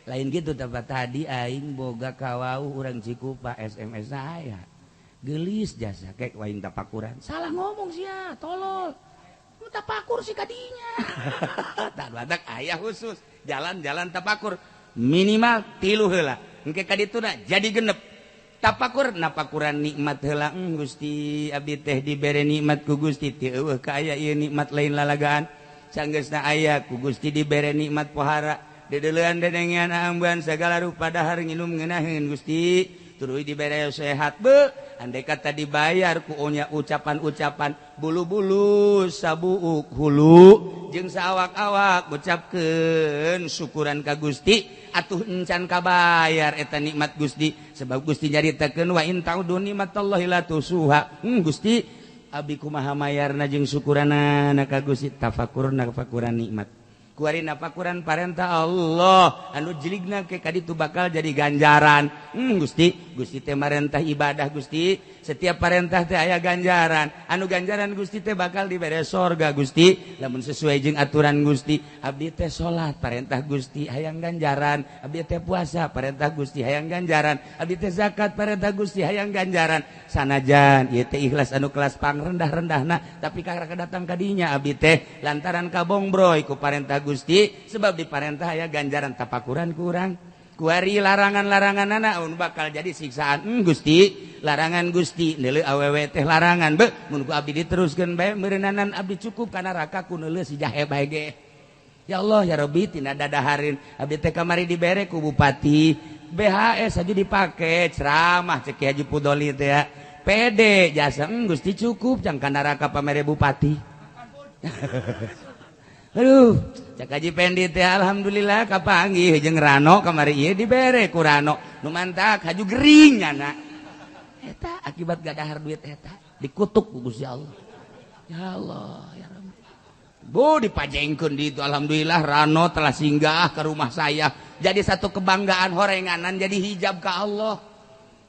S1: lain gitu tafa tadi aing boga kawau urang Cikupa SMS na aya gelis jasa kek waing tafakuran salah ngomong sia tolol nu tafakur si kadinya tah badak aya khusus jalan-jalan tafakur minimal 3 heula engke ka dituna jadi genep. Tapakur napakuran nikmat heula Gusti abdi teh dibere nikmat ku Gusti teu eueuh ka aya ieu nikmat lain lalagaan. Sanggeusna aya ku Gusti dibere nikmat pohara. Dedeulean dedengean ambuan sagala rupa dahar nginum ngeunaheun Gusti. Tuluy dibere sehat be. Andai kata dibayar ku onya ucapan-ucapan bulu-bulu sabuuk hulu jeung saawak-awak ucapkeun syukuran ka Gusti atuh encan kabayar eta nikmat Gusti sebab Gusti nyaritakeun wa in ta'udu nikmatallahi la tusuha. Gusti abdi kumaha mayarna jeung syukuranana ka Gusti tafakurna tafakuran nikmat kuari napakuran parentah Allah anu jeligna ke kaditu bakal jadi ganjaran. Gusti Gusti teh marentah ibadah Gusti setiap parentah teh aya ganjaran anu ganjaran Gusti teh bakal dibere sorga Gusti lamun sesuai jeung aturan Gusti abdi teh salat parentah Gusti hayang ganjaran abdi teh puasa parentah Gusti hayang ganjaran abdi teh zakat parentah Gusti hayang ganjaran sanajan ieu teh ikhlas anu kelas pangrendah-rendahna tapi kakara datang ka dinya abdi teh lantaran kabongbroy ku parentah Gusti sebab diparentah aya ganjaran tapakuran kurang kuari larangan-larangan anak bakal jadi siksaan. Gusti larangan Gusti neuleuh awewe teh larangan be mun ku abdi diteruskeun bae meureunana abdi cukup kana neraka ku neuleuh si jahe bae ge. Ya Allah ya Rabbi tina dadaharin abdi teh kamari dibere ku bupati BHS aja dipake ceramah cek Haji Pudoli teh ya pede jasa Gusti cukup jang kana neraka pamere bupati. Aduh, cak Haji Pendi teh alhamdulillah kapanggih jeung Rano kamari ieu dibere ku Rano. Nu mantak haju gering nyana. Eta akibat gadahar duit eta dikutuk ku Gusti Allah. Ya Allah, ya Rabbi. Bu dipajengkeun di itu alhamdulillah Rano telah singgah ke rumah saya. Jadi satu kebanggaan horenganan jadi hijab ka Allah.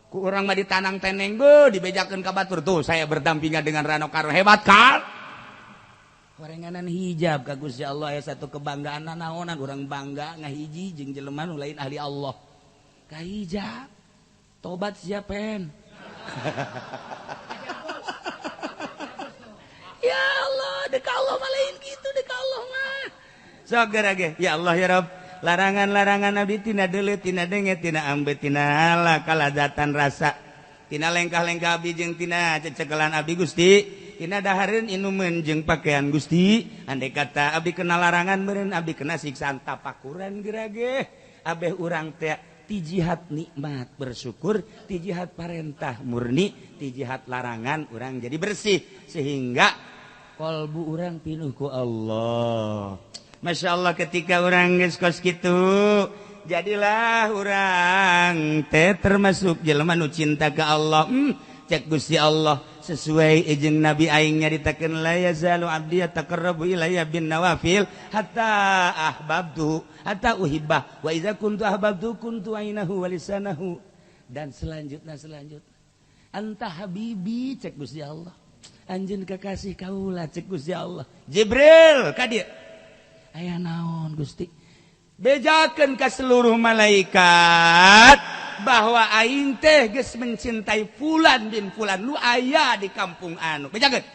S1: Ku urang mah ditanang teneng bu dibejakeun ka batur tuh saya berdampingan dengan Rano Karno hebat kan? Horenganan hijab ka Gusti Allah aya satu kebanggaan nanaonan urang bangga ngahiji jeung jelema nu lain ahli Allah. Ka hijab. Tobat siapen. Ya Allah, dek Allah mah lain kitu dek Allah mah. Sok geura ge. Ya Allah ya Rabb, larangan-larangan abdi tina deuleu tina denge tina ambe tina kalazatan rasa. Tina lengkah-lengkah abdi jeung tina cecekelan abdi Gusti. Tina dahareun inumeun jeung pakaian Gusti andai kata abdi kena larangan meureun abdi kena siksaan tapakuran geura ge abeh urang teh ti jihad nikmat bersyukur ti jihad parentah murni ti jihad larangan urang jadi bersih sehingga kolbu urang pinuh ku Allah. Masya Allah ketika urang geus kos kitu jadilah urang teh termasuk jelema nu cinta ka Allah. Cek Gusti Allah sesuai jeung Nabi aing nyaritakeun la yazalu abdi yataqarrabu ilayya bin nawafil hatta ahbabtu hatta uhibbah wa iza kuntu ahbabtu kuntu ainahu wa lisanahu dan selanjutnya anta habibi cek Gusti Allah anjeun kekasih kaula cek Gusti Allah. Jibril ka dieu aya naon Gusti bejakeun ka seluruh malaikat bahwa aing teh geus mencintai fulan bin fulan nu aya di kampung anu. Bejakeun.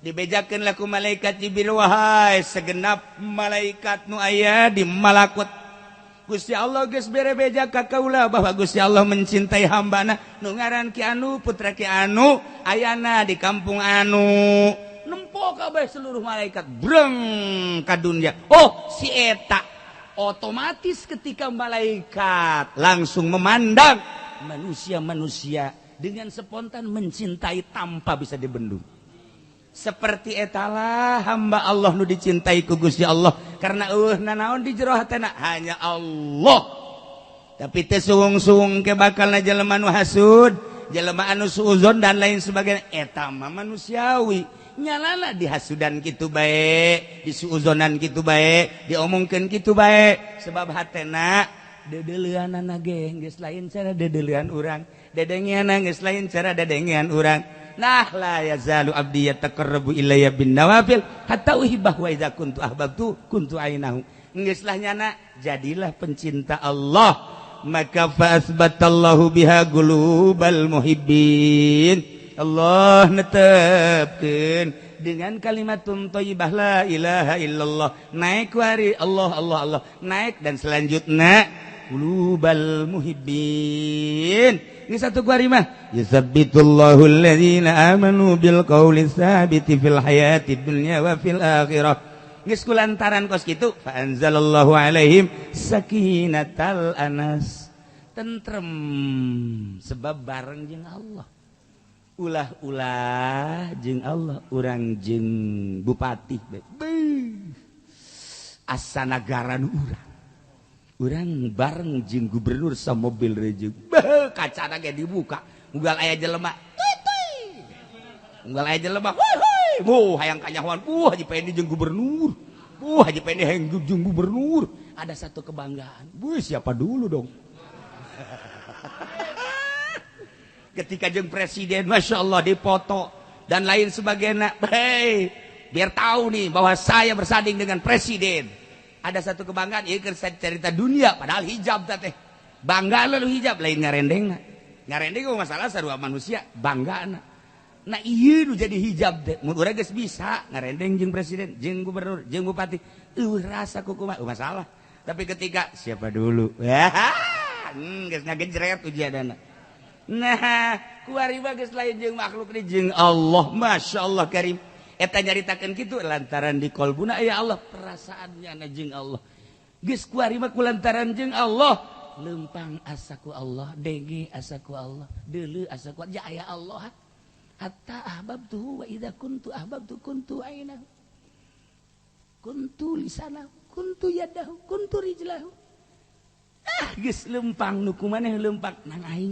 S1: Dibejakeun lah ku malaikat Jibril wahai segenap malaikat nu aya di malakut. Gusti Allah geus bere beja ka kaula bahwa Gusti Allah mencintai hambana nu ngaran Ki Anu putra Ki Anu ayana di kampung anu. Nempo kabeh seluruh malaikat breng ka dunya. Oh si eta otomatis ketika malaikat langsung memandang manusia-manusia dengan spontan mencintai tanpa bisa dibendung. Seperti etalah hamba Allah nu dicintai ku Gusti Allah karena eueuh nanaon di jero hatena hanya Allah. Tapi teh suung-suung ke bakalna jelema nu hasud, jelema anu suuzon dan lain sebagainya eta mah manusiawi. Nyalala dihasudan kitu bae, disuuzonan kitu bae, diomongkeun kitu bae sebab hatena deudeuleunana ge geus lain cara deudeuleun urang, dedengeanna geus lain cara dedengean urang. Nah la yazalu abdi yataqarrabu ilayya bin nawafil hatta uhibbah wa idza kuntu ahbabtu kuntu ainahu. Geus lah nyana jadilah pencinta Allah maka fa asbatallahu biha qulubal muhibbin. Allah netepkeun dengan kalimat thayyibah la ilaha illallah naik wari Allah Allah Allah naik dan selanjutnya qulubal muhibbin Geus satu kuari mah yusabbitullahu alladzina amanu bil qawli tsabiti fil hayati dunya wa fil akhirah. Geus kulantaran kos kitu fa anzalallahu alaihim sakinatal anas, tentrem sebab bareng jeung Allah. Ulah-ulah jeung Allah urang jeung bupati asa nagara nu urang bareng jeung gubernur sa mobil rejeung kacana ge dibuka unggal aya jelema tuy tuy unggal aya jelema huy huy mu hayang kanyahoan Haji Pendi jeung gubernur, Haji Pendi hayang jeung gubernur. Ada satu kebanggaan, bu siapa dulu dong. Ketika jeung presiden Masya Allah dipoto dan lain sebagainya, hey, biar tahu nih bahwa saya bersanding dengan presiden. Ada satu kebanggaan, ieu keur cerita dunia padahal hijab teh bangga lalu hijab lain ngarendeng. Ngarendeng mah masalah sarua manusia bangga. Nah ieu nu jadi hijab teh mun urang geus bisa ngarendeng jeung presiden, jeung gubernur, jeung bupati, eueuh rasa kumaha masalah. Tapi ketika siapa dulu? Geus ngagejret ujianana. Nah, kuari mah geus lain jeung makhluk ni jeung Allah, Masya Allah karim. Eta nyaritakeun kitu lantaran di kolbuna ya Allah perasaannya na jeung Allah. Geus kuari mah kulantaran jeung Allah, lempang asaku Allah, denge asaku Allah, deuleu asaku ya aya Allah. Hatta ahbabtuhu wa idza kuntu ahbabtu kuntu ainahu. Kuntu lisanahu, kuntu yadahu, kuntu rijlahu. Ah geus lempang nu kumaneh lempang nang aing.